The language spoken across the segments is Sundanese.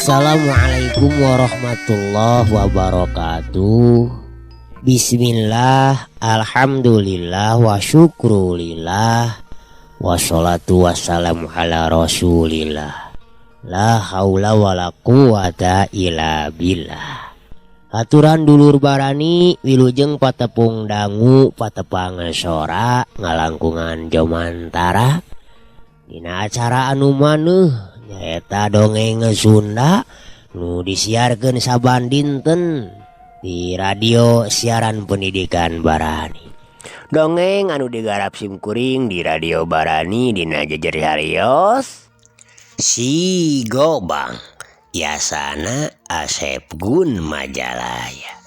Assalamualaikum warahmatullahi wabarakatuh. Bismillah, alhamdulillah, wa syukrulillah, wassalatu wassalamu ala rasulillah. La haula wala quwata illa billah. Aturan dulur barani wilujeng patepung dangu patepang sora ngalangkungan jomantara. Dina acara anu maneuh nyaeta dongeng Sunda nu disiarkeun saban dinten di radio siaran pendidikan Barani. Dongeng anu digarap simkuring di radio Barani dina jejer hariyos Si Gobang Yasana Asep Gun Majalaya.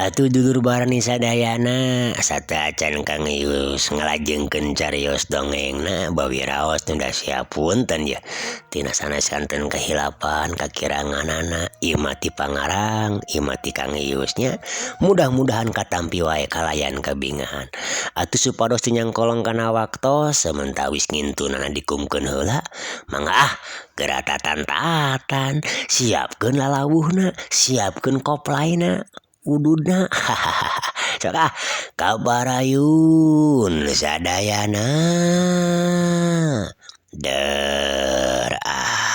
Atuh dulur Barani sadayana sateuacan Kang Ius ngalajengkeun carios dongengna bawi raos tunda siapunten ya. Tina sanes santen kehilapan kakiranganana ieu mah ti pangarang ieu mah ti Kang Ius nya. Mudah-mudahan katampi wae kalayan kabingahan. Atuh supados teu nyangkolong kana waktos samentawis ngintunana dikumkeun heula mangga ah geura tatan-taatan siapkeun lalawuhna siapkeun koplaina ududna hahaha sok ah kabarayun sadayana der ah.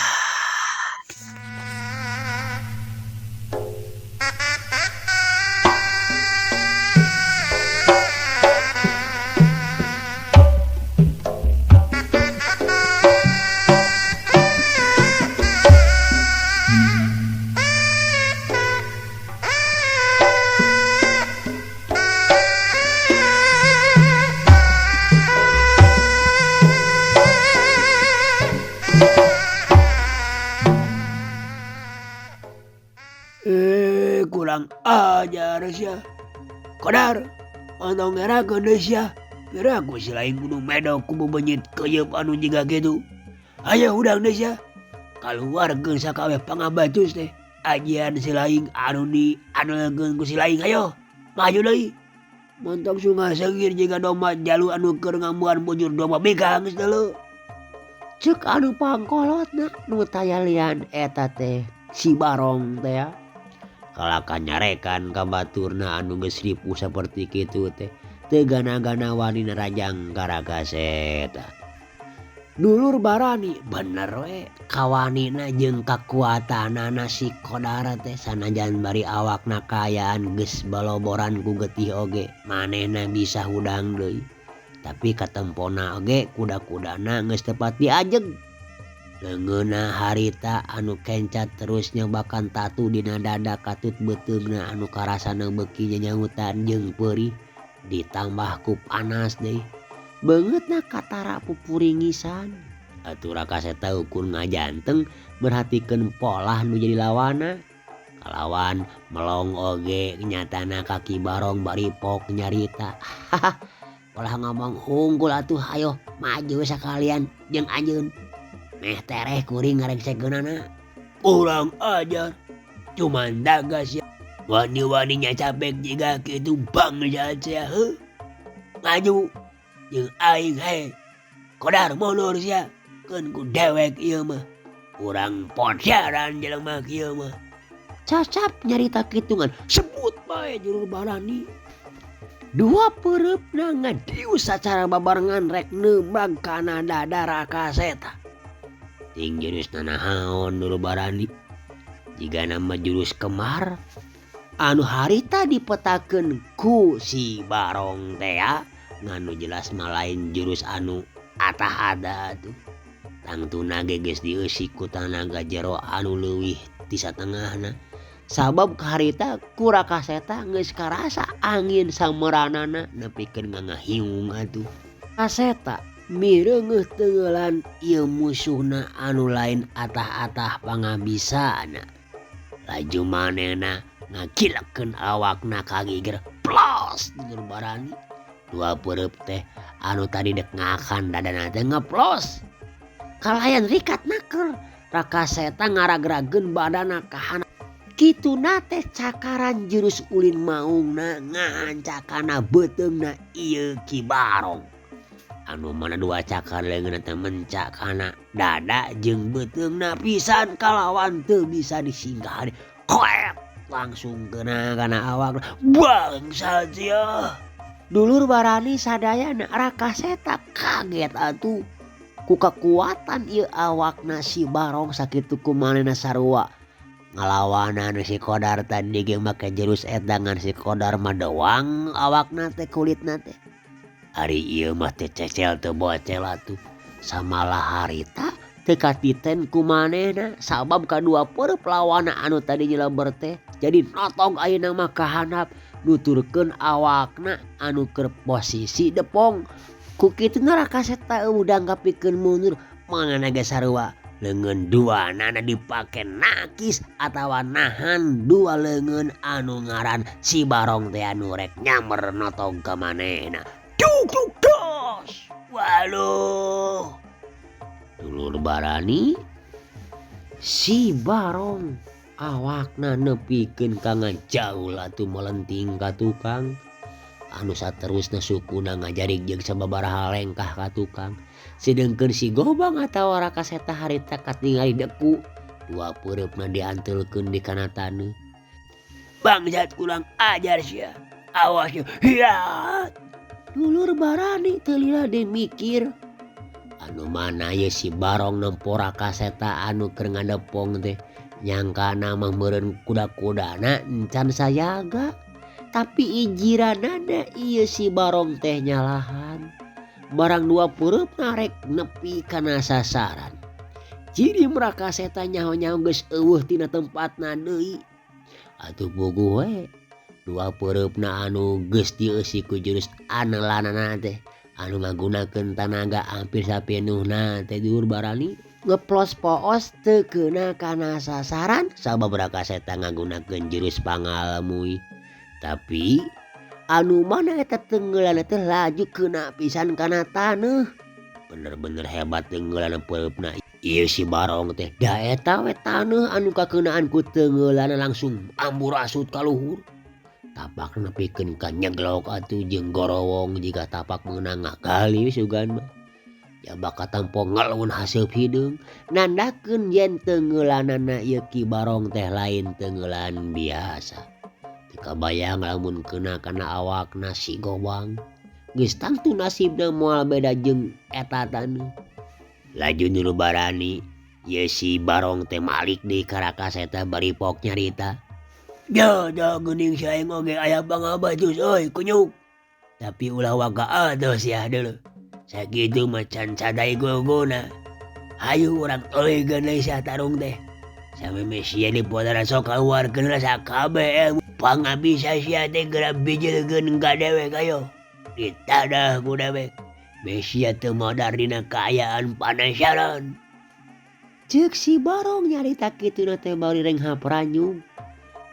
Kurang ajar sia. Kodar, ontong ngerakeun deui sia. Piraku si lain kudu medok ku bebenyit keuyeub anu jiga kitu. Hayo hudang deui sia. Kaluarkeun sakabeh pangabacus teh. Ajian si lain anu diandelkeun ku si lain hayo. Maju deui. Montong sunga seungir jiga domba jalu anu keur ngambuan bujur domba bikang geus deuleu. Ceuk anu pangkolotna nu tayalian eta teh si Barong teh ya. Kalakan nyarekan ka baturna anu geus ripuh saperti kitu teh teu gana-gana wani narajang ka Rakaseta. Dulur Barani bener we kawanina jeung kakuatanana si Kodar teh sanajan bari awakna kaayaan geus baloboran ku getih oge manehna bisa hudang deui. Tapi katempona oge kuda-kudana geus tepat diajeg. Leungeunna harita anu kencat terus nyobakan tatu dina dada katut beuteungna anu karasana beuki nyanyautan jeung peurih ditambah ku panas deui. Beungeutna katara pupuringisan. Atuh Rakaseta ukur ngajanteng merhatikeun polah nu jadi lawana. Kalawan melong oge nyatana kaki Barong bari pok nyarita. Hahaha. Polah ngomong unggul atuh hayo maju sakalian jeung anjeun. Meh tereh kuring ngarengsekeunana. Kurang ajar. Cuman dagas ya. Wani-waninya capek jiga kitu bang jahat sia heuh. Maju jeung aing he. Kodar mundur sia. Keun ku dewek ieu mah. Urang ponsiaran jelema kieu mah. Cacap nyarita kitungan sebut bae jurur Barani. Dua peureupna ngadius sacara babarengan rek neubag kana dada Rakaseta. Ting jurus nanahaon dulur Barani. Jiga nama jurus kemar anu harita dipetakeun ku si Barong teh ya. Nganu jelas mah lain jurus anu atah ada tuh. Tangtuna ge geus dieusi ku tanaga jero anu leuwih Ti satengahna sabab harita ku Raka Seta geus karasa angin sameranana nepikeun ngangahiung atuh. Kaseta mireungeuh teunggeulan ieu musuhna anu lain atah-atah pangabisana. Laju manehna ngagilekeun awakna ka gigir plos dulur barani. Dua peureub teh anu tadi dek ngakan dadana teh ngeplos. Kalayan rikat naker Raka Seta ngaragrageun badana ka handap. Kituna teh cakaran jurus ulin maungna ngahancakana beuteungna ieu Ki Barong. Anu mana dua cakar leungeunna teh mencak kana dada jeung beuteungna pisan kalawan teu bisa disinggahan. Koet langsung kena kana awak. Bangsat sia. Dulur barani sadayana Raka Seta kaget atuh ku kekuatan ieu awakna si Barong sakitu kumanehna sarua. Ngalawanan si Kodar tadi ge make jurus eta ngan si Kodar mah doang awakna teh kulitna teh. Ari ieu mah teu cecel teu bocel atuh. Samalah harita teu katiten ku manehna sabab kadua peureub lawanna anu tadi nyeleber teh jadi notog ayeuna mah ka handap nuturkeun awakna anu keur posisi depong. Ku kituna Raka Seta udang kapikeun mundur manehna ge sarua. Leungeun dua nana dipake nakis atawa nahan dua leungeun anu ngaran si Barong teh anu rek nyamber notog ka manehna. Duk duk dos. Waduh. Dulur barani si Barong awakna nepikeun ka ngajauh atuh melenting ka tukang. Anu saterusna sukuna ngajarik jeung sababaraha lengkah ka tukang. Sedengkeun si Gobang atawa Raka Seta harita katingali deku dua peureupna dianteulkeun di kana taneuh. Bangsat kurang ajar sia. Awas sia. Dulur barani teu lila deui mikir. Anu mana ye si Barong nempo Raka Seta anu keur ngadepong teh nyangkana mah meureun kuda-kudana encan sayaga. Tapi ijiranana ieu si Barong teh nyalahan. Barang dua peureub narek nepi kana sasaran. Ciri Raka Seta nyaho-nyaho geus eueuh tina tempatna deui. Atuh puguh we dua peureupna anu geus dieusi ku jurus anelanana teh anu ngagunakeun tanaga hampir sapinuhna teh dulur barani ngeplos poos teu keuna kana sasaran sabab Raka Seta ngagunakeun jurus pangalmui. Tapi anu mana eta tenggelan teh laju kena pisan kana taneuh. Bener-bener hebat tenggelan peureupna ieu si Barong teh. Da eta we taneuh anu kakeunaan ku tenggelan langsung amburasut ka luhur. Tapak nepikeun ka nyeglok atuh jeung gorowong jiga tapak meunang ngagali sugan mah. Jaba katampo ngelun haseup hideung nandakeun yen tenggelanana ieu Ki Barong teh lain tenggelan biasa. Kabayang lamun kena kana awakna si Gobang geus tangtu nasibna moal beda jeung eta taneuh. Laju dulur barani ye si Barong teh malik deui ka Raka Seta bari pok nyarita. Ja ja geuning si aing oge aya pangabacus euy kunyuk. Tapi ulah waka atuh sia deuleu. Sakitu mah can sadai guguna. Hayu urang tuluy deui sia tarung teh. Sameme sia dipotara sok kaluarkeun lah sakabeh pangabisa sia teh geura bijilkeun ka dewek ayo. Ditadah ku dewek. Sia teu modar dina kaayaan panasaran. Ceuk si Barong nyarita kituna teh bari renghap ranyung.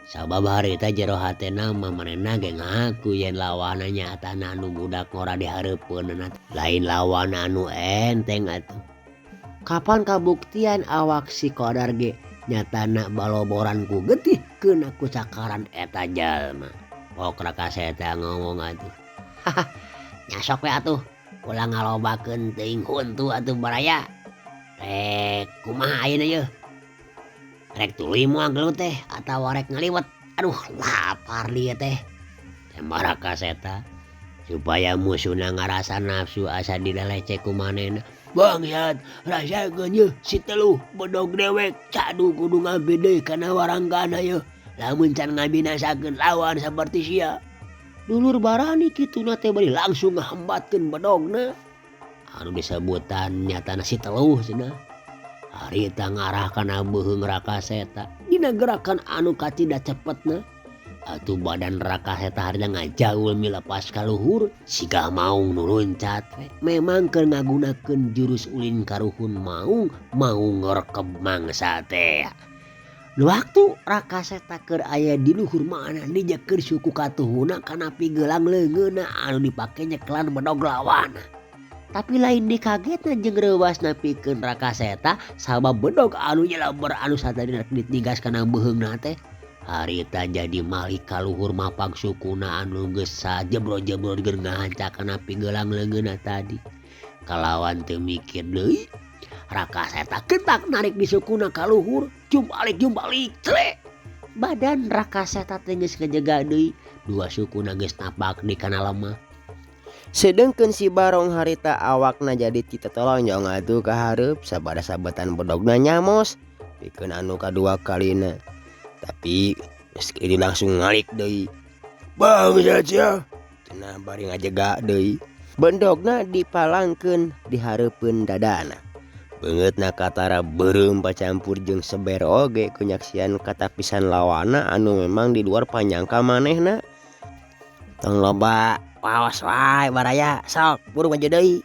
Sabab harita jero hatena mah manehna ge ngaku yen lawanna nyaatana anu budak ngora dihareupeunna lain lawan anu enteng atuh. Kapan kabuktian awak si Kodar ge nyatana baloboran ku getih keuna ku cakaran eta jalma. Pok Raka Seta ngomong atuh. Haha, nyasok we atuh. Ulah ngalobakeun teuing huntu atuh baraya. Rek kumaha ayeuna yeuh? Rek tuluy moal gelut teh atawa rek ngaliwet. Aduh lapar dieu teh. Tembak Raka Seta supaya musuhna ngarasa nafsu asa dilelecek ku manehna. Bangsat, rasakeun yeuh si teluh bedog dewek cadu kudu ngambil deui kana waranggana yeuh. Lamun can ngabinasakeun lawan saperti sia. Dulur barani kituna teh bari langsung ngahambatkeun bedogna. Anu disebutan nyatana si teluh cenah. Harita ngarah kana beuheung Raka Seta dina gerakan anu kacida cepetna. Atuh badan Raka Seta harita ngajaul milepas ka luhur siga maung nu luncat we. Memang keur ngagunakeun jurus ulin karuhun maung maung ngrekeb mangsa teh. Waktu Raka Seta keur aya di luhur mana dijeker suku katuhuna kana pigelang leungeunna anu dipake nyekelan bedog lawana. Tapi lain dikagetna jeung reuwasna pikeun Raka Seta sabab bedog anu nyeleber anu satadina ditinggas kana beuheungna teh. Harita jadi malik ka luhur mapag sukuna anu geus sajebro-jebro keur ngahanca kana pigelang leungeunna tadi. Kalawan teu mikir deui Raka Seta ketak narik di sukuna ka luhur, jumbalik clek. Badan Raka Seta teh geus ngajega deui, dua sukuna geus napak di kana lemah. Sedengkeun si Barong harita awakna jadi titotolonjong atuh ka hareup sabada sabetan bedogna nyamos pikeun anu kadua kalina. Tapi geus kieu langsung ngalik deui. Bangsat sia. Cenah bari ngajega deui. Bendogna dipalangkeun di hareupeun dadana. Beungeutna katara beureum pacampur jeung seber oge ku nyaksian katapisan lawana anu memang di luar panyangka manehna. Tong loba waos wae baraya, sok buru maju deui.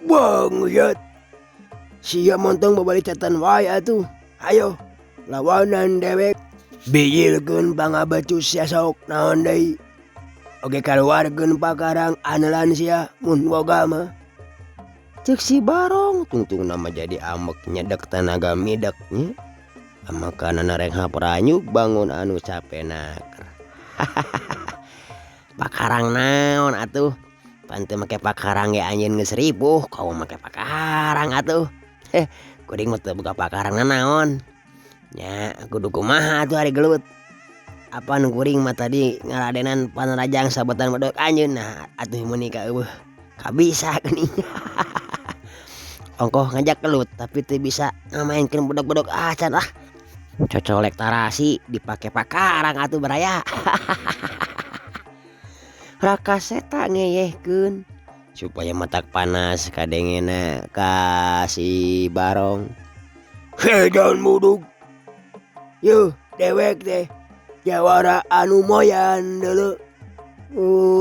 Bangsat. Sia montong babalicatan wae atuh. Hayo lawanan dewek. Bijilkeun pangabecus sia sok naon deui. Oge kaluarkeun pakarang anelan sia mun boga mah. Ceuk si Barong tungtungna mah jadi amek nyedek tanaga mideknya. Amakanana renghap ranyuk bangun anu cape naker. Pakarang naon atuh? Pan teu make pakarang ge anjeun geus ripuh, kaum make pakarang atuh. Heh, kuring mah teu boga pakarang nanaon. Nya kudu kumaha atuh ari gelut. Apan kuring mah tadi ngaladenan panrajang sabetan bedog anjeun, nah atuh meuni ka eueuh kabisa geuning. Ongkoh ngajak gelut tapi teu bisa ngamaenkeun bedog-bedog acan lah. Cocolek tarasi dipake pakarang atuh baraya. Raka Seta ngeyehkeun supaya matak panas kadengena ka si Barong. Sedan mudug. Yuh dewek teh jawara anu moyan deuleu.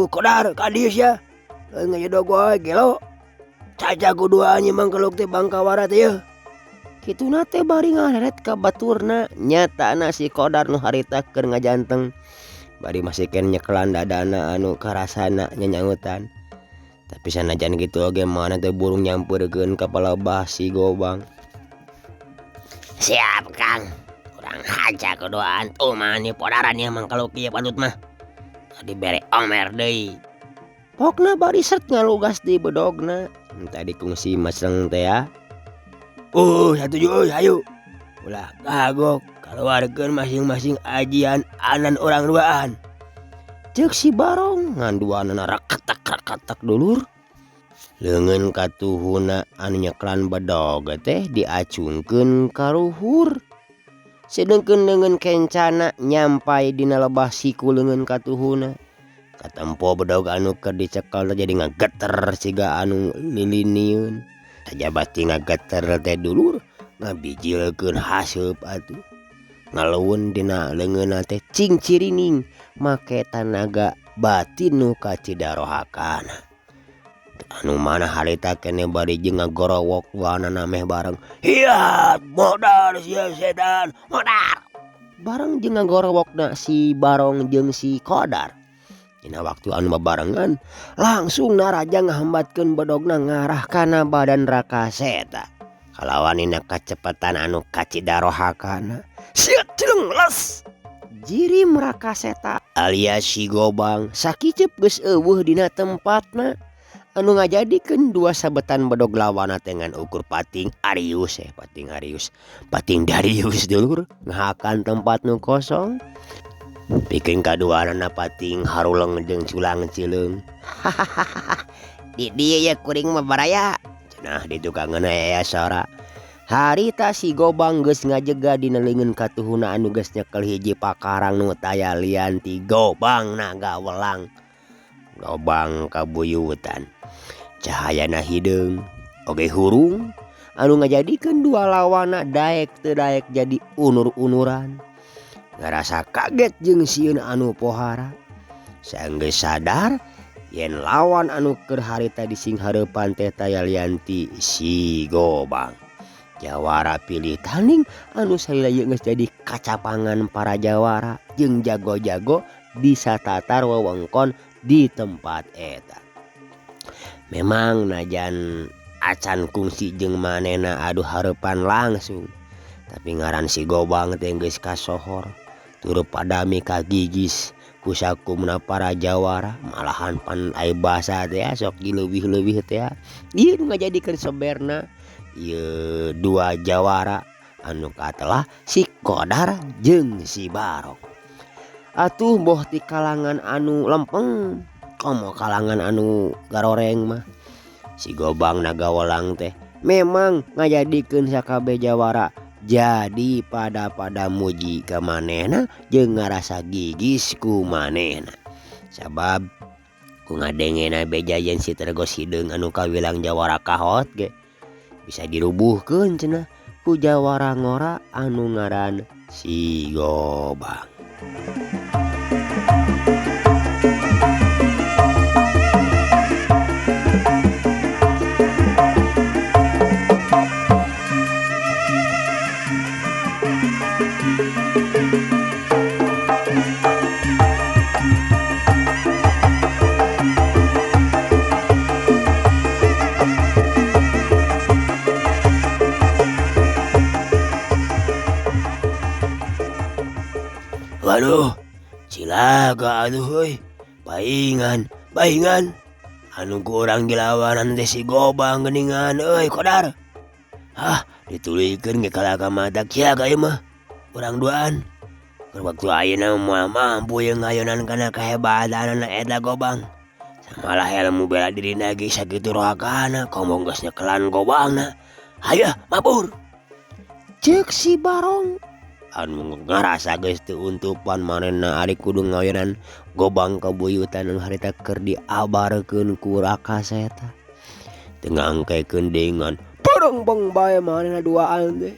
Kodar ka dieu sia. Ngajedog wae gelo. Caca kuduaan nyimang keluk teh bangkawara teh yeuh. Kituna teh bari ngareret ka baturna, nyatana si Kodar nu harita keur ngajanteng. Bari masih keneh nyekelan dadana anu karasana nyanyangutan. Tapi sanajan kitu oge mana teh burung nyampeurkeun ka palebah si Gobang. Siap Kang, urang haja kuduaan tuh mah ni podaran ieu mah kaluk ieu patut mah. Tadi bere omer deui. Pokna bari sert ngalugas di bedogna. Tadi kungsi meseng teh ya. Oh, satuju euy, hayu. Ulah kagok kaluarkeun masing-masing ajian anan urang duaan. Ceuk si Barong ngan duanana raketak-raketak dulur. Leungeun katuhuna anu nyeklan bedog teh diacungkeun ka luhur. Sedengkeun leungeun kencana nyampai dina lebah siku leungeun katuhuna. Katempo bedog anu keur dicekel teh jadi ngageter siga anu lilinieun. Sajabati ngageter teh dulur ngabijilkeun haseup atuh. Ngaleun dina leungeunna teh cingcirining make tanaga batin nu kacidarohakana. Anu mana harita keneh bari jeung ngagorowok duanana meh bareng. Hiat modar sia setan, modar. Bareng jeung ngagorowokna si Barong jeung si Kodar. Dina waktu anu babarengan langsung naraja ngahambatkeun bedogna ngarah kana badan Raka Seta. Kalawan dina kacepetan anu kacidarohakana. Sia celeng les. Jirim Raka Seta alias si Gobang sakiceup geus eueuh dina tempatna. Anu ngajadikeun dua sabetan bedog lawana teh ngan ukur pating Arius pating Arius pating Darius dulur ngahakan tempat nu kosong. Pikeun kaduanana pating haruleng jeung culang cileung. Di dieu ye kuring mah baraya cenah di tukangeun aya sora. Harita si Gobang geus ngajega dina leungeun katuhuna anu geus nyekel hiji pakarang nu taya lian ti Gobang naga welang. Gobang kabuyutan. Cahayana hideung oge hurung anu ngajadikeun dua lawana daek teu daek jadi unur-unuran. Ngarasa kaget jeung sieun anu pohara. Saenggeus sadar yen lawan anu keur harita di singhareupan teh taya lian ti si Gobang. Jawara pilih tanding anu salila ieu geus jadi kacapangan para jawara jeung jago-jago di satatar wewengkon di tempat eta. Memang najan acan kungsi jeung manehna adu hareupan langsung, tapi ngaran si Gobang teh geus kasohor turut padami kagigis ku sakumna para jawara malahan pan ai basa teh sok dileuwih-leuwih teh ieu nu ngajadikeun seberna ieu dua jawara anu katelah si Kodar jeung si Barong. Atuh boh ti kalangan anu lempeng komo kalangan anu garoreng mah si Gobang nagawelang teh memang ngajadikeun sakabeh jawara jadi pada-pada muji ka manehna jeung ngarasa gigis ku manehna. Sabab ku ngadengena beja yen si Tergos Hideung anu kawilang jawara kahot ge bisa dirubuhkeun cenah ku jawara ngora anu ngaran si Gobang. Waduh, cilaka atuh euy. Paingan, paingan. Anu ku urang dilawanan teh si Gobang geuningan euy Kodar. Hah, dituluykeun ge kalaka mata cilaka ieu mah. Urang duaan. Keur waktu ayeuna moal mampu ye ngayonan kana kehebatanana eta Gobang. Samalah ilmu bela dirina ge sakitu rohakana komo geus nyekelan Gobangna. Hayu mabur. Ceuk si Barong anu ngarasa geus teu untupan manehna ari kudu ngayonan Gobang kabuyutan anu harita keur diabarkeun ku Raka Seta. Teu ngangkekeun dengan Bareng-beng bae manehna duaan teh.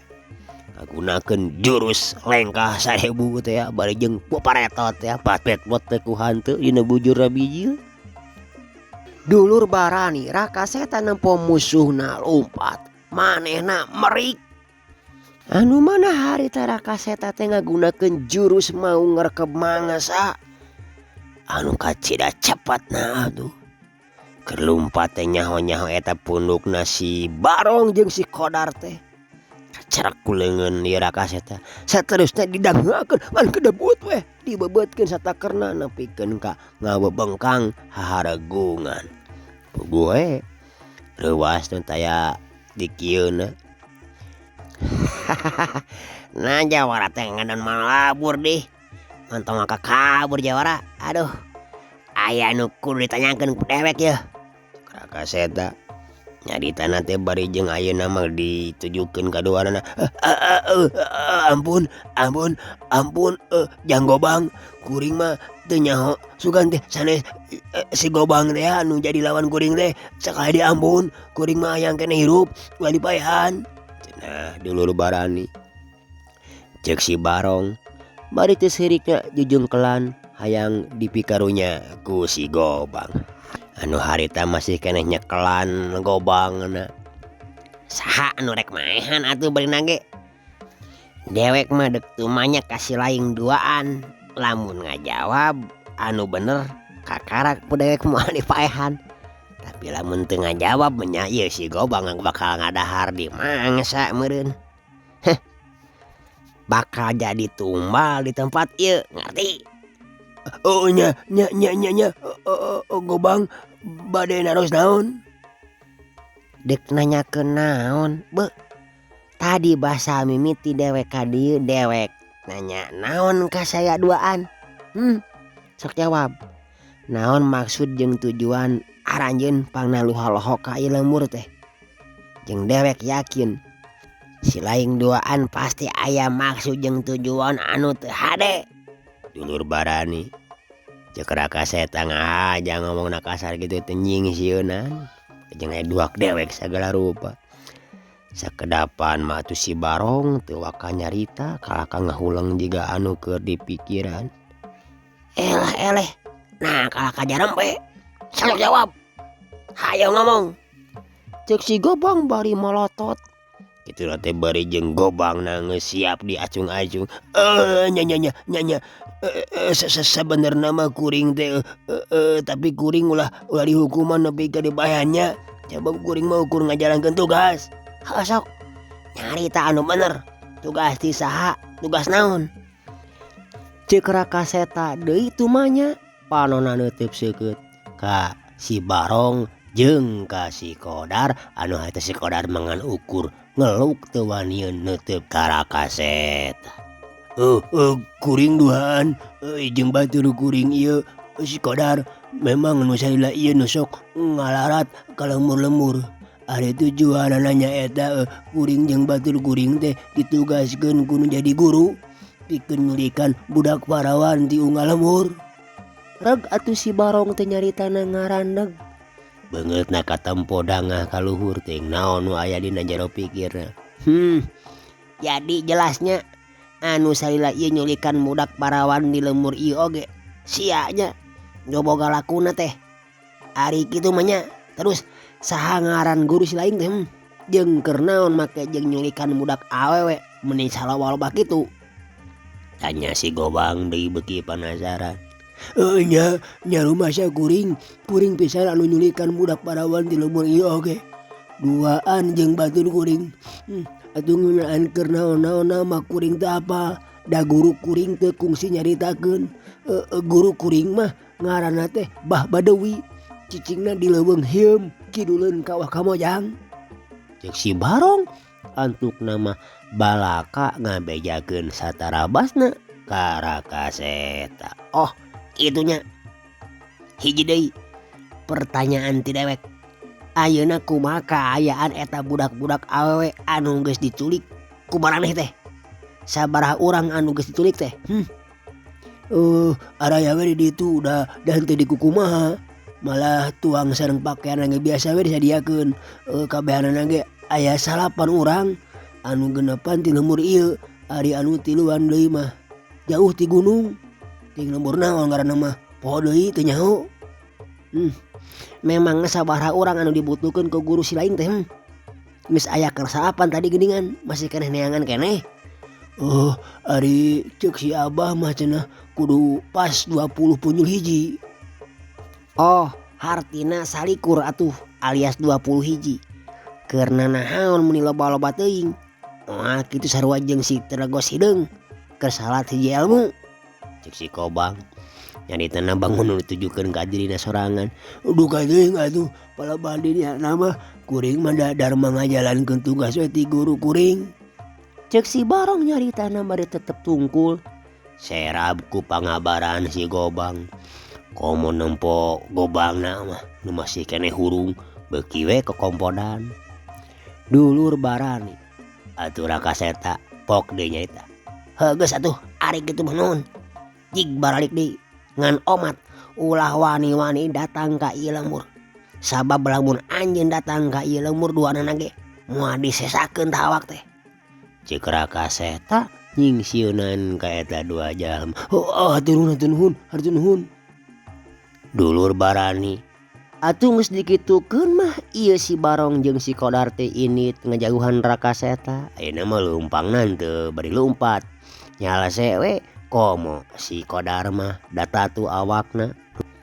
Ngagunakeun jurus lengkah 1000 teh ya bari jeung paretot teh patpet-pot teh ku hantu dina bujur bijil. Dulur barani Raka Seta nempo musuhna lumpat manehna merik. Anu mana harita Raka Seta teh ngagunakeun jurus mau ngerkeb mangsa anu kacida cepatna atuh. Keur lumpat teh nyaho-nyaho eta pundukna si Barong jeung si Kodar teh. Kacerek ku leungeun ieu Raka Seta. Saterusna didanghakeun ngan kedebut weh dibebeutkeun satakerna nepikeun ka ngabebengkang haharegungan. Puguh we reuwas nu taya dikieuna. Nah jawara teh ngadon malabur dih. Mantong maka kabur jawara. Aduh. Aya nu kudu ditanyakeun ku dewek yeuh. Raka Seta nyaritana teh bari jeung ayeuna mah ditujukeun ka duanana. Ampun, ampun, ampun, Jang Gobang, kuring mah teu nyaho sugan teh sanes si Gobang teh anu jadi lawan kuring teh sakali diampun, kuring mah hayang keneh hirup ulah dipaehan. Nah, dulur barani. Ceuk si Barong bari teu seurikna jujungkelan hayang dipikarunya ku si Gobang. Anu harita masih keneh nyekelan Gobangna. Saha anu rek maehan atuh bari nage. Dewek mah deuk tumanya ka si laing duaan. Lamun ngajawab anu bener kakarak ku dewek moal dipaehan. Tapi lamun teu ngajawab nya ieu si Gobang bakal ngadahar di mangsa meureun. Heh. Bakal jadi tumbal di tempat ieu, ngarti? Oh nya nya nya nya nya Gobang bade naros naon? Dek nanyakeun naon, beuh. Tadi basa mimiti dewek ka dieu dewek nanya naon ka saya duaan? Sok jawab. Naon maksud jeung tujuan aranjeun pangnaluha-loho ka ieu lembur teh? Jeung dewek yakin si laing duaan pasti aya maksud jeung tujuan anu teu hade. Dulur barani ceuk Raka Seta ngaja ngomongna kasar kitu teh nyingsieunan jeung aya duak dewek sagala rupa. Sakedapan mah atuh si Barong teu waka nyarita kalaka ngahuleng jiga anu keur dipikiran. Elah eleh, nah kalaka jarempe. Sok jawab. Hayo ngomong. Cek si Gobang bari molotot. Kitu teh bari jeung Gobang geus siap diacung-acung. Nya nya nya nya nya sabenerna mah kuring teh tapi kuring ulah ulah dihukuman nepi ka dibayannya. Sabab kuring mah ukur ngajalankeun tugas. Heuh sok nyarita anu bener. Tugas ti saha, tugas naon? Ceuk Raka Seta deui tumanya panona neuteub seukeut ka si Barong jeung ka si Kodar anu harita si Kodar mangan ukur ngeluk teu wanian neuteub ka Raka Seta. Kuring duaan jeung batur kuring ieu si Kodar memang nu salila ieu nu sok ngalarat ka lembur-lembur. Ari tujuanana nyaeta kuring jeung batur kuring teh ditugaskeun ku nu jadi guru pikeun nyulikan budak parawan ti unggal lembur. Reg atuh si Barong teh nyaritana ngarandeg. Beungeutna katempo dangah ka luhur teuing naon nu aya dina jero pikirna. Jadi jelasnya anu salila ieu nyulikan budak parawan di lembur ieu oge sia nya boga lakuna teh. Ari kitu mah nya. Terus saha ngaran guru si lain teh jeung keur naon make jeung nyulikan budak awewe meni saloba-loba kitu? Tanya si Gobang deui beuki panasaran. Nya nya rumasa kuring kuring pisan anu nyulikan budak parawan di lembur ieu oge. Duaan jeung batur kuring. Atuh ngeunaan keur naon-naonna mah kuring teu apal. Da guru kuring teu kungsi nyaritakeun. Guru kuring mah ngaranna teh Bah Badewi. Cicingna di leuweung hieum kiduleun ka Kawah Kamojang. Ceuk si Barong antukna mah balaka ngabejakeun satarabasna ka Raka Seta. Oh, itunya. Hiji deui pertanyaan ti dewek. Ayeuna kumaha kaayaan eta budak-budak awewe anu geus diculik ku maraneh teh? Sabaraha urang anu geus diculik teh? Araya we di ditu da henteu dikukumaha. Malah tuang sareng pakaian ge biasa we disadiakeun. Kabehanana ge aya 9 urang anu genepan ti lembur ieu. Ari anu tiluan deui mah jauh ti gunung. Ting lembur naon ngaranna mah poho deui teu nyaho. Memang sabaraha urang anu dibutuhkeun ku guru si lain teh? Geus aya kersaapan tadi geuningan masih keneh neangan keneh. Oh, ari ceuk si Abah mah cenah kudu pas 20 punyul hiji. Oh, hartina salikur atuh alias 20 hiji. Keur nanaon meni loba-loba teuing. Moal kitu sarua jeung si Tregos hideung keur salat hiji ilmu. Ceuk si Kobang. Nyaritana bangun nu ditujukeun ka dirina sorangan. Duka teuing atuh palebah dinya mah kuring mah dharma ngajalankeun tugas we ti guru kuring. Ceuk si Barong nyaritana bari tetep tungkul. Serab ku pangabaran si Gobang. Komo nempo Gobangna mah nu masih keneh hurung beuki we kekompodan. Dulur barani atuh Raka Seta pok deui nyaita. Heuh geus atuh ari kitu mah nuhun. Jig baralik deui ngan omat ulah wani-wani datang ka ieu lembur. Sabab lamun anjeun datang ka ieu lembur duanana ge moal disesakeun tah awak teh. Ceuk Raka Seta nyingsieunan ka eta dua jalma. Oh, hatur nuhun hatur nuhun hatur nuhun. Dulur barani atuh geus dikitukeun mah ieu si Barong jeung si Kodar teh ini ngajauhan Raka Seta. Ayeuna mah leumpangna teu bari lumpat. Nyalase we komo si Kodar mah datatu awakna.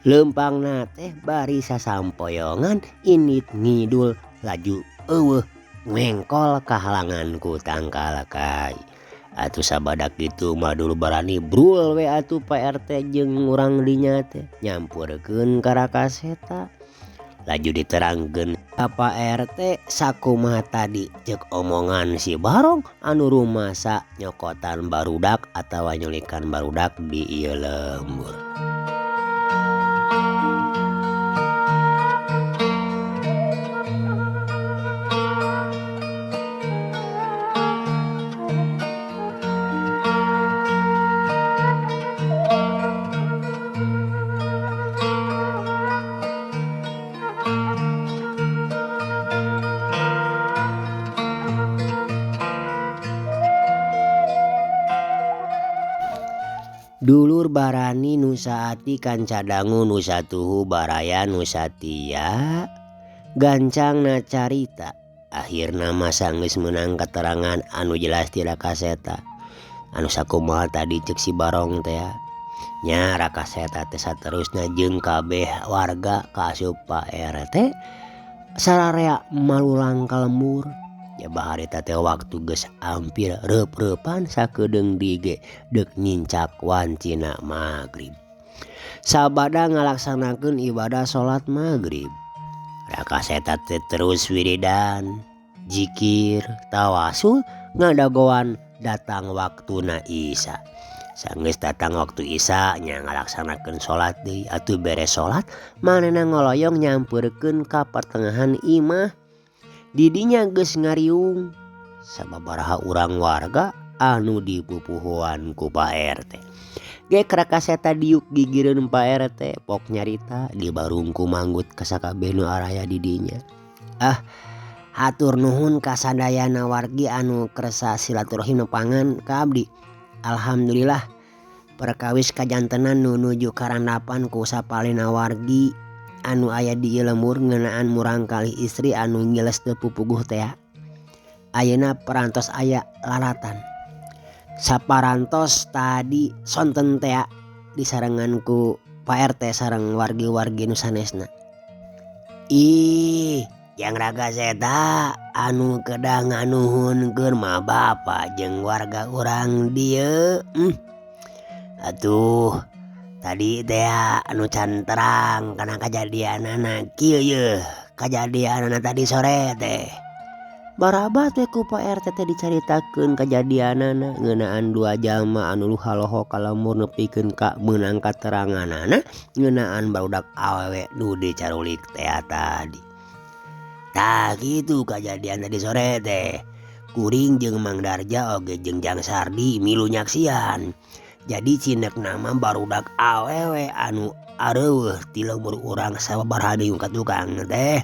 Leumpangna teh bari sasampoyongan init ngidul laju eueuh ngengkol kahalangan ku tangkal kai. Atuh sabadak kitu mah dulu barani brul we atuh Pak RT jeung urang dinya teh nyampurkeun ka Raka Seta. Laju diterangkeun ka Pak RT sakumaha tadi ceuk omongan si Barong anu rumasa nyokotan barudak atawa nyulikan barudak di ieu lembur. Dulur barani nu saati kanca dangu nu satuhu baraya nu satia gancangna carita akhirna mah sanggeus meunang katerangan anu jelas ti Raka Seta anu sakumaha tadi ceuk si Barong teh nya Raka Seta teh saterusna jeung kabeh warga kaasup Pak RT sararea malulang ka lembur. Jaba harita teh waktu geus hampir reup-reupan sakedeung deui ge deuk nyincak wancina magrib. Sabada ngalaksanakeun ibadah salat magrib. Raka Seta teh terus wiridan, jikir, tawasul ngadagoan datang waktuna Isya. Sanggeus datang waktu Isya nya ngalaksanakeun salat deui atuh beres salat manehna ngoloyong nyampeurkeun ka pertengahan imah. Didinya geus ngariung sababaraha urang warga anu dipupuhuan ku Pak RT. Gek Raka Seta diuk gigireun Pak RT pok nyarita dibarung ku manggut ka sakabeh nu araya di dinya. Ah hatur nuhun ka sadayana wargi anu kersa silaturahim nepangan ka abdi. Alhamdulillah perkawis kajantenan nu nuju karandapan ku sapalihna wargi anu aya di ieu lembur ngeunaan murangkalih istri anu ngiles teu pupuguh tea. Ayeuna parantos aya laratan. Saparantos tadi sonten tea disarengan ku Pak RT sareng wargi-wargi nu sanesna. Ih, jang Raka Seta anu kedah nganuhunkeun mah bapa jeung warga urang dieu. Atuh tadi teh anu can terang kana kajadianana kieu yeuh kajadianana tadi sore teh. Barabat we ku Pak RT teh dicaritakeun kajadianana ngeunaan dua jalma anu luha-loho ka lembur nepikeun ka meunang kateranganana ngeunaan barudak awewe nu dicarulik teh tadi. Tah kitu kajadian tadi sore teh. Kuring jeung Mang Darja oge jeung Jang Sardi milu nyaksian. Jadi cinekna mah barudak awewe anu areuweuh ti lembur urang sababaraha minggu ka tukang teh.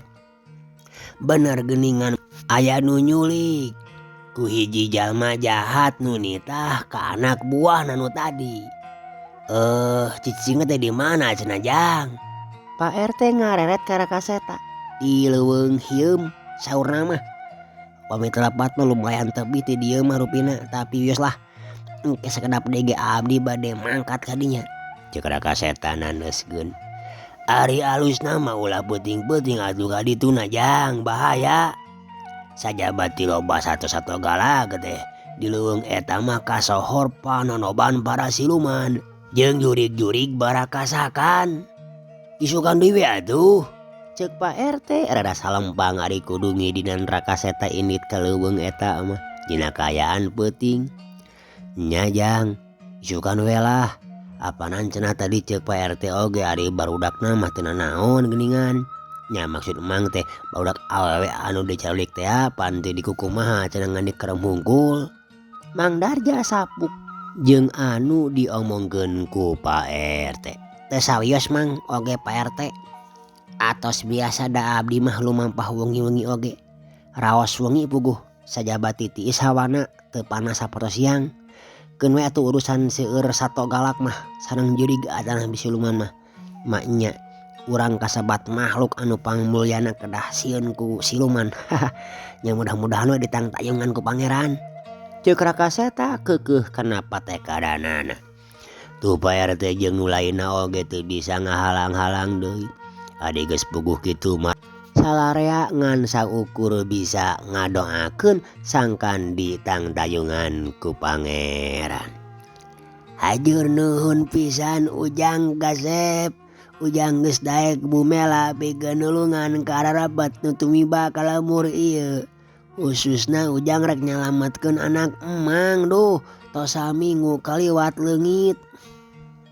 Bener geuningan aya nu nyulik ku hiji jalma jahat nu nitah ka anak buahna nu tadi. Cicingna teh di mana cenah Jang? Pak RT ngareret ka Raka Seta. Di leuweung hieum saurna mah. Pami telepat mah lumayan tebih ti dieu mah rupina tapi geus lah. Engke sakedap deui ge abdi bade mangkat ka dinya. Ceuk Raka Seta naneuskeun. Ari alusna mah ulah peuting-peuting atuh ka dituna Jang, bahaya. Sajaba ti loba sato-sato galak teh di leuweung eta mah kasohor panonoban para siluman jeung jurig-jurig barakasakan. Isukan deui we atuh. Ceuk Pak RT rada salempang ari kudu ngidinan Raka Seta indit ka leuweung eta mah dina kaayaan peuting. Nya Jang, isukan we lah. Apanan cenah tadi ceuk Pak RT oge ari barudakna mah teu nanaon geuningan. Nya maksud emang teh barudak awewe anu dicarulik teh pan teu dikukumaha cenah ngan dikerem hungkul. Mang Darja sapuk jeung anu diomongkeun ku Pak RT. Teu sawios Mang oge Pak RT. Atos biasa da abdi mah lumampah wengi-wengi oge. Raos wengi puguh sajaba titiis hawana teu panas sapertos siang. Keun we atuh urusan seueur sato galak mah sareng jurig atanah bisi siluman mah. Maknya urang kasebat makhluk anu pangmulyana kedah sieun ku siluman. Nya mudah-mudahan we ditangtayungan ku pangeran. Ceuk Raka Seta keukeuh kana patekadanana. Tuh Pak RT jeung nu lainna oge teu bisa ngahalang-halang deui. Adi geus puguh kitu mah salarea ngan saukur bisa ngadoakeun sangkan ditangtayungan ku pangeran. Hajur nuhun pisan Ujang Kasep. Ujang geus daek bumela pikeun nulungan ka ararapat nu tumiba ka lembur ieu. Khususna Ujang rek nyalametkeun anak emang duh tos saminggu kaliwat leungit.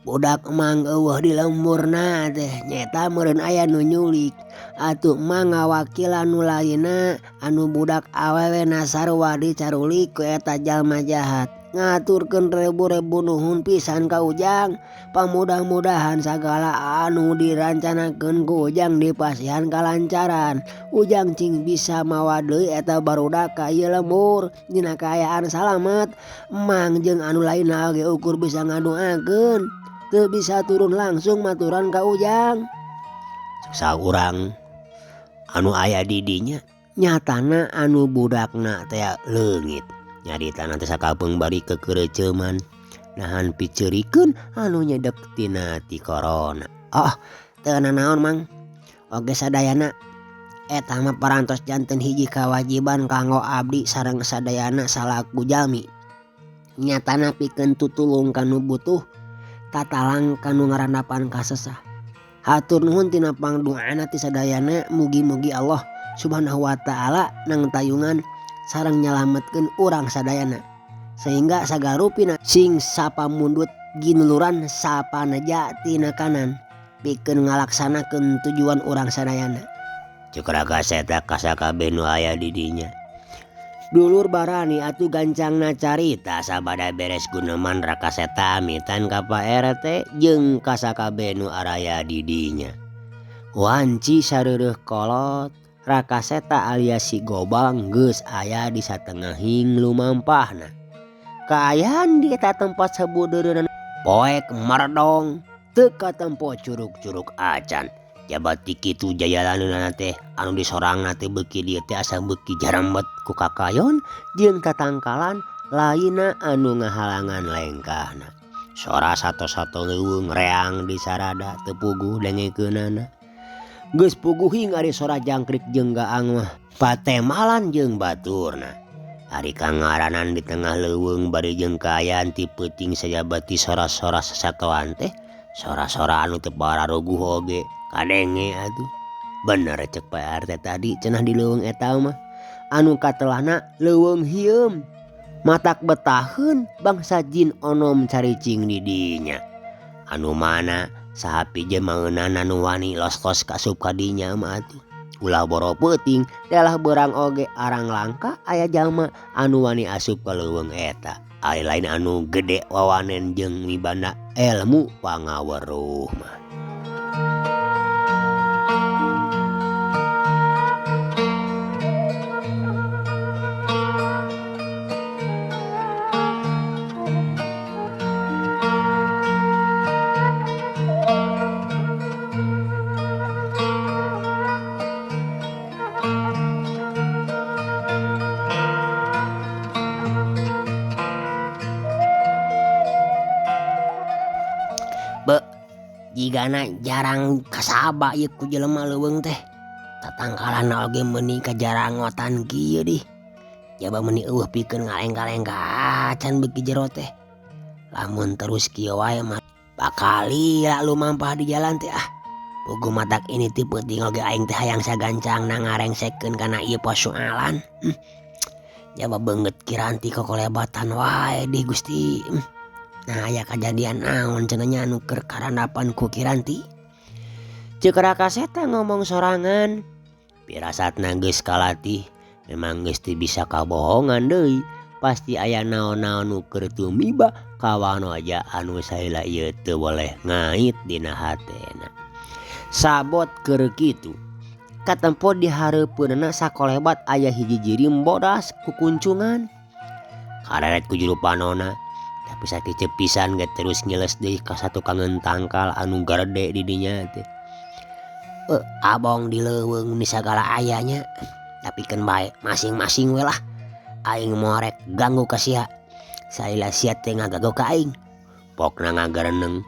Budak emang eueuh di lemburna teh nyaeta meureun aya nu nyulik. Atuh emang ngawakilan nu lainna anu budak awewe na sarua dicarulik ku eta jalma jahat. Ngaturkeun rebu-rebu nuhun pisan ka Ujang. Pamudah-mudahan sagala anu dirancanakeun ku Ujang dipasihan kalancaran. Ujang cing bisa mawa deui eta barudak ka ieu lembur dina kaayaan salamet. Emang jeung anu lainna oge ukur bisa ngadoakeun. Teu bisa turun langsung maturan ka Ujang. Saur urang anu aya di dinya nyatana anu budakna teh leungit. Nyaritana teh sakapeung bari kekereceuman nahan piceurikeun anu nyedek tina ti korona. Oh, teu nanaon Mang. Oge sadayana eta mah parantos janten hiji kawajiban kanggo abdi sareng sadayana salaku jalmi. Nyatana pikeun tutulung kanu butuh, tatalang kanu ngarandapan kasesah. Hatur nuhun tina pangdoana ti sadayana, mugi-mugi Allah Subhanahu wa taala nangtayungan sareng nyalametkeun urang sadayana sehingga sagarupina sing sapamundut ginuluran sapaneja tina kanan pikeun ngalaksanakeun tujuan urang sadayana. Ceuk Raka Seta ka sakabeh nu aya di dinya. Dulur barani atuh gancangna carita sabada beres guneman Raka Seta amitan ka Pak RT jeung ka sakabeh nu araya di dinya. Wanci sareureuh kolot Raka Seta alias si Gobang geus aya di satengahing lumampahna. Kaayaan di eta tempat sabudeureunana poek mardong teu katempo curug-curug acan. Jabat ti kitu jayalaneunana teh anu disorangna teh beuki dieu teh asa beuki jarembet ku kakayon jeung tatangkalan lainna anu ngahalangan lengkahna. Sora sato-sato leuweung reang di sarada teu puguh dengekeunana. Geus puguhing ari sora jangkrik jeung gaang mah patemalan jeung baturna. Ari kangaranan di tengah leuweung bari jeung kaayaan ti peuting sajabati sora-sora sasatoan teh sora-sora anu teu pararuguh oge kadenge atuh. Bener cek Pak RT tadi cenah di leuweung eta mah anu katelahna leuweung hieum matak betaheun bangsa jin onom caricing di dinya. Anu mana saha pijeun mangeunana nu wani los-los kasup ka dinya mah atuh. Ulah boro peuting dalah beurang oge arang langka aya jalma anu wani asup ka leuweung eta. Ari lain anu gede wawanen jeung mibanda elmu pangaweruh mah. Jigana jarang kasaba ieu ku jelema leuweung teh. Tatangkalan oge meuni kajarangotan kieu dih. Jaba meuni eueuh pikeun ngalengka-lengka acan beuki jero teh. Lamun terus kieu wae mah bakal lila lumampah di jalan teh ah. Puguh matak ini ti peuting oge aing teh hayang sagancangna ngarengsekeun kana ieu persoalan. Jaba beungeut Kiranti kokolebatan wae dih Gusti. Nah aya kajadian naon cenah nya anu keur karandapan ku Kiranti. Ceuk Raka Seta ngomong sorangan. Pirasatna geus kalatih memang geus teu bisa kabohongan deui. Pasti aya naon-naon nu keur tumiba kawanoja anu saheula ieu teu boleh ngait dina hatena. Sabot keur kitu katempo di hareupeunna sakolebat aya hiji jirim bodas kukuncungan. Kareret ku juru panona. Tapi sakiceup pisan ge terus ngiles deui ka satukangeun tangkal anu garede di dinya teh. Abong di leuweung ni sagala aya nya. Tapi keun bae masing-masing we lah. Aing moal rek ganggu ka sia. Salila sia teh ngagago ka aing. Pokna ngagareneng.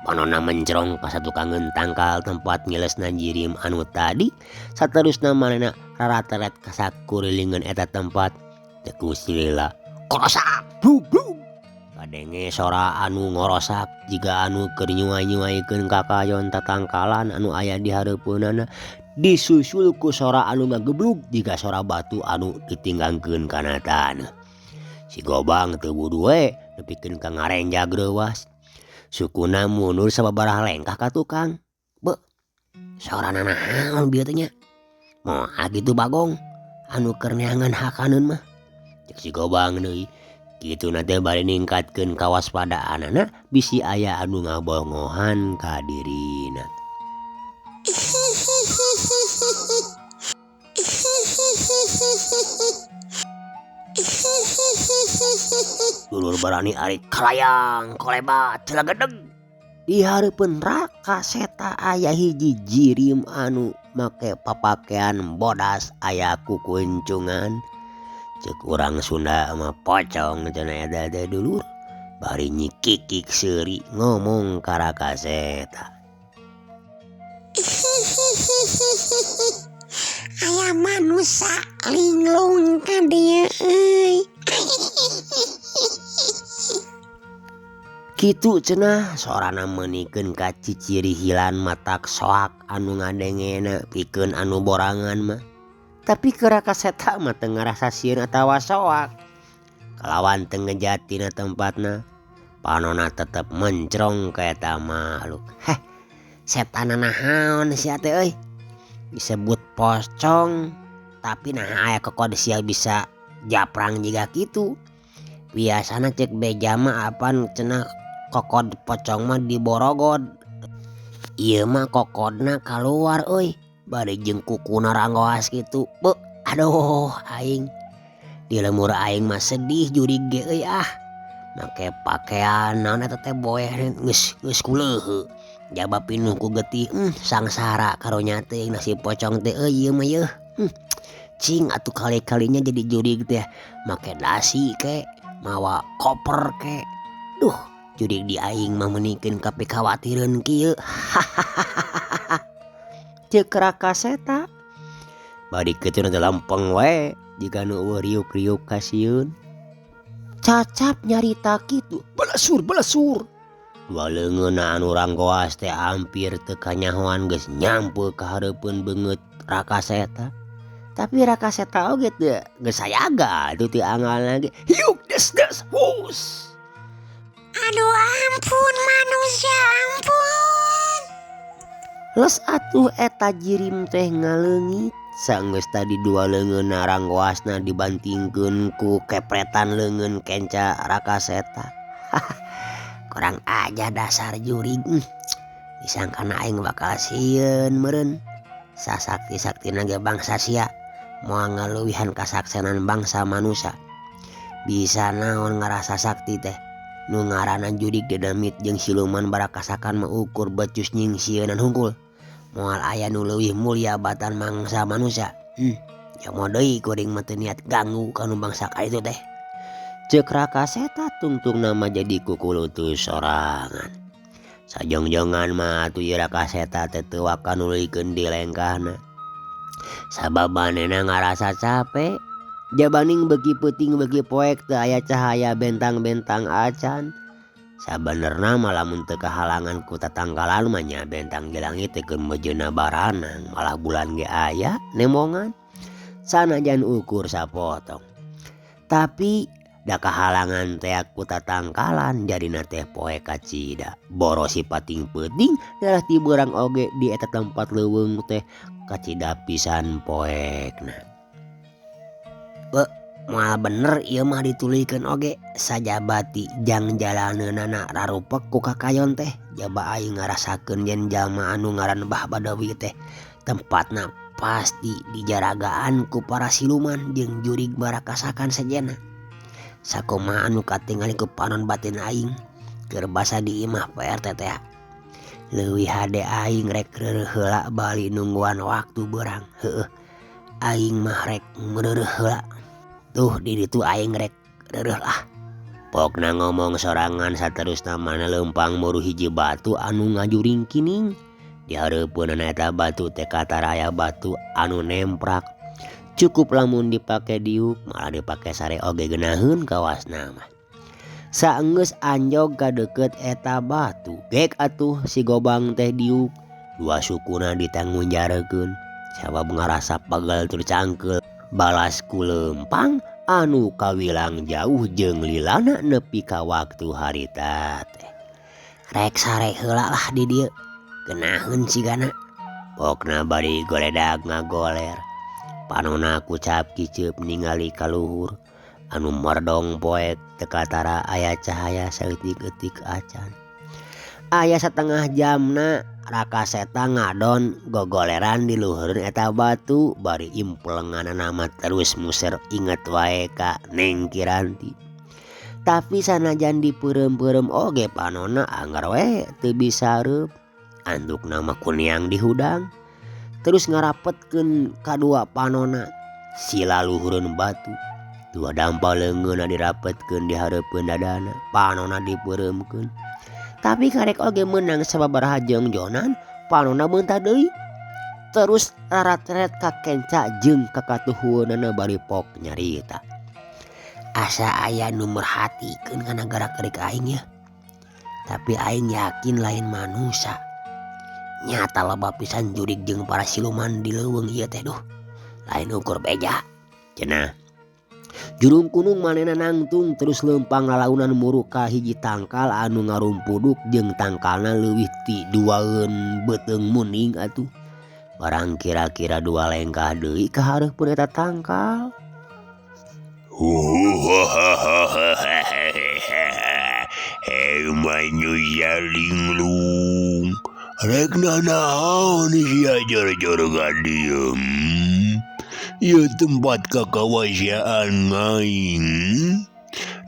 Panona mencrong ka satukangeun tangkal tempat ngilesna jirim anu tadi. Saterusna manehna rarateret ka sakurilingan eta tempat. Teu kusilila korosak blug blug. Kadenge sora anu ngorosak jiga anu keur nyuai-nyuaikeun kakayon tatangkalan anu aya di hareupeunana disusul ku sora anu ngageblug jiga sora batu anu ditinggangkeun kana taneuh. Si Gobang teu wudu we nepikeun ka ngarenjag reuwas. Sukuna mundur sababaraha lengkah ka tukang. Beuh, sorana naon bieu teh nya? Moal kitu Bagong anu keur neangan hakaneun mah. Cek si Gobang deui. Kituna teh bari ningkatkeun kawaspadaanana bisi aya anu ngabongohan ka dirina. Dulur barani ari kalayang kolebat celagedeg. Di hareupeun Raka Seta aya hiji jirim anu make papakean bodas aya kukuncungan. Ceuk urang Sunda mah pocong cenah eta teh dulur. Bari nyikikik seuri ngomong ka Raka Seta. Aya manusa linglung ka dieu euy. Kitu cenah sorana meunikeun ka ciciri hilan matak soak anu ngadengena pikeun anu borangan mah. Tapi keur Raka Seta mah teu ngarasa sieun atawa soak. Kalawan teu ngejatina tempatna, panona tetep mencrong ka eta makhluk. Heh, setan naon sia teh euy. Disebut pocong, tapi nah aya kokod sia bisa japrang jiga kitu. Biasana cek beja mah apan cenah kokod pocong mah diborogod. Ieu mah kokodna kaluar euy. Bari jeung kukuna ranggoas kitu. Beuh, aduh aing. Di lemur aing mah sedih jurig ge euy ah. Make pakean naon eta teh boeh geus geus kuleuheu. Jaba pinuh ku getih, sangsara karunya teuing nasib pocong teh euy ieu mah yeuh. Cing atuh kali-kalinya jadi jurig teh make dasi ke, mawa koper ke. Duh, jurig di aing mah meunikeun kapikawatireun kieu. Ceuk Raka Seta. Bari kitu teh lempeng we jiga nu eueuh riuk-riuk kasieun. Cacap nyarita kitu, belesur belesur. Dua leungeunna anu ranggoas teh hampir teu kanyahoan geus nyampe ka hareupeun beungeut Raka Seta. Tapi Raka Seta oge teu geus sayaga atuh teu anggalna ge. Hiuk des des hus. Aduh ampun manusia ampun. Les atuh eta jirim teh ngaleungit. Sanggeus tadi dua leungeunna ranggoasna dibantingkeun ku kepretan leungeun kenca Raka Seta. Kurang aja dasar jurig. Disangkana aing bakal sieun meureun. Sasakti-saktina ge bangsa sia moal ngaleuwihan kasaksenan bangsa manusa. Bisa naon ngarasa sakti teh. Nu ngaranna jurig dedemit jeung siluman barakasakan mah ukur becus nyingsieunan hungkul. Moal aya nu leuwih mulia batan mangsa manusia. Komo deui kuring mah teu niat ganggu ka nu bangsa ka itu teh. Ceuk Raka Seta tungtungna mah jadi kukulutus sorangan. Sajongjongan mah atuh ieu Raka Seta teh teu waka nuluykeun di lengkahna. Sabab manehna ngarasa cape. Jabaning beuki peuting beuki poek teu aya cahaya bentang-bentang acan. Sabenerna mah lamun teu kahalangan ku tatangkalan mah nya bentang di langit teh keur mejeuna baranang, malah bulan ge aya nemongan. Sanajan ukur sapotong. Tapi da kahalangan teh ku tatangkalan jadina teh poek kacida. Boro si pating peuting dalah ti beurang oge di eta tempat leuweung teh kacida pisan poekna. Beuh, moal bener ieu mah dituluykeun oge sajabati jang jalaneunana rarupek ku kakayon teh jaba aing ngarasakeun yen jalma anu ngaran Bah Badawi teh tempatna pasti dijaragaan ku para siluman jeung jurig barakasakan sejenna. Sakumaha anu katingali ku panon batin aing keur basa di imah Pak RT teh. Leuwih hade aing rek reureuh heula bali nungguan waktu beurang. Heueuh, aing mah rek meureuh heula. Tuh di ditu aing rek reureuh lah. Pokna ngomong sorangan saterusna mana leumpang muru hiji batu anu ngajuring kining. Di hareupeunana eta batu teh kataraya batu anu nemprak. Cukup lamun dipake diuk malah dipake sare oge geunaheun kawasna mah. Saenggeus anjog ka deukeut eta batu, gek atuh si gobang teh diuk. Dua sukuna ditanggunjarekeun sabab ngarasa pegel tur cangkeul. Balas ku leumpang anu kawilang jauh jeung lilana nepi ka waktu harita teh. Rek sare heula lah di dieu. Geunaheun sigana. Pokna bari goledag ngagoler. Panona kucap kiceup ningali ka luhur. Anu merdong poek teu katara aya cahaya saeutik-eutik acan. Aya satengah jamna Raka Seta ngadon gogoleran di luhureun eta batu bari implenganana mah terus muser inget wae ka Neng Kiranti. Tapi sanajan dipeureum-peureum oge panonna angger we teu bisa reup. Andukna mah kuniang dihudang. Terus ngarapetkeun kadua panonna sila luhureun batu. Dua dampal leungeunna dirapetkeun di hareupeun dadana, panonna dipeureumkeun. Tapi karek oge meunang sababaraha jongjonan panonna beunta deui. Terus raratret ka kenca jeung kakatuhueunana bari pok nyarita. Asa aya nu merhatikeun kana gerak-gerik aing ya. Tapi aing yakin lain manusia. Nyata loba pisan jurig jeung para siluman di leuweung ieu teh duh. Lain ukur beja. Cenah. Jurung kunung manehna nangtung terus leumpang lalaunan muruk ka hiji tangkal anu ngarumpuduk jeung tangkalna leuwih ti duaeun beuteung muning atuh. Barang kira-kira dua lengkah deui ka hareupeun eta tangkal. Hei manusia linglung, rek nanaon sia jor-jor ka dieu? Ieu tempat kakawasiaan aing.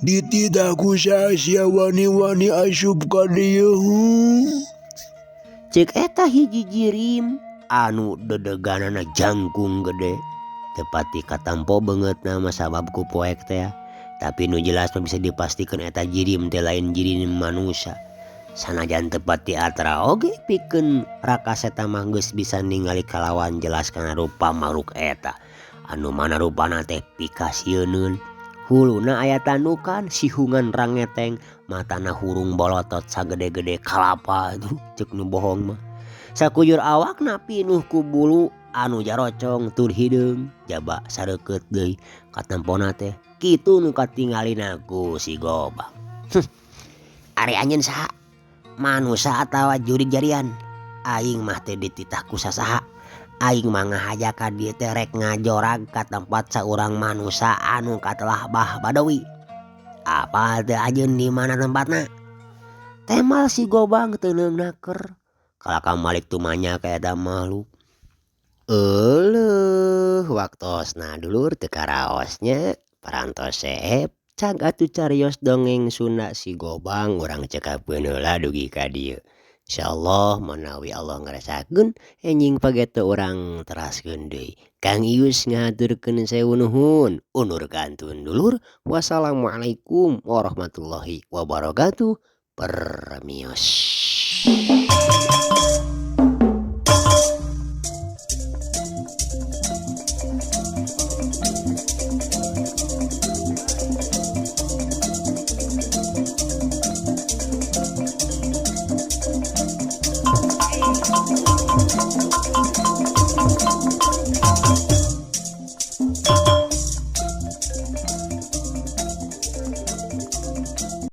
Dititah ku sia wani-wani asup ka dieu. Ceuk eta hiji jirim anu dedeganana jangkung gede. Tepati katampo beungeutna mah sabab ku poek teh. Tapi nu jelas mah bisa dipastikan eta jirim teh lain jirim manusia. Sanajan tepati atra oge pikeun Raka Seta mah geus bisa ningali kalawan jelas kana rupa makhluk eta. Anu mana rupana teh pikasieuneun. Huluna aya tandukan, sihungan rangeteng, matana hurung bolotot sagede-gede kalapa tuh ceuk nu bohong mah. Sakujur awakna pinuh ku bulu anu jarocong tur hideung jaba sareukeut deui katempona teh. Kitu nu katingalina ku si Gobang. Ari anjeun saha? Manusa atawa jurig jarian? Aing mah teu dititah ku sasaha. Aing mah ngahaja ka dieu teh rek ngajorag ka tempat saurang manusa anu katelah Bah Badawi. Apa teu anjeun di mana tempatna? Temal si Gobang teu naker. Kalaka malik tumanya ka eta makhluk. Euleuh waktosna dulur teu karaosnya parantos seep cag atuh carios dongeng Sunda si Gobang urang cekapkeun heula dugi ka dieu. Insyaallah manawi Allah ngarasakeun enjing pageto urang teraskeun deui. Kang Ius ngahaturkeun sewu nuhun unur kantun dulur. Wassalamualaikum warahmatullahi wabarakatuh. Permios.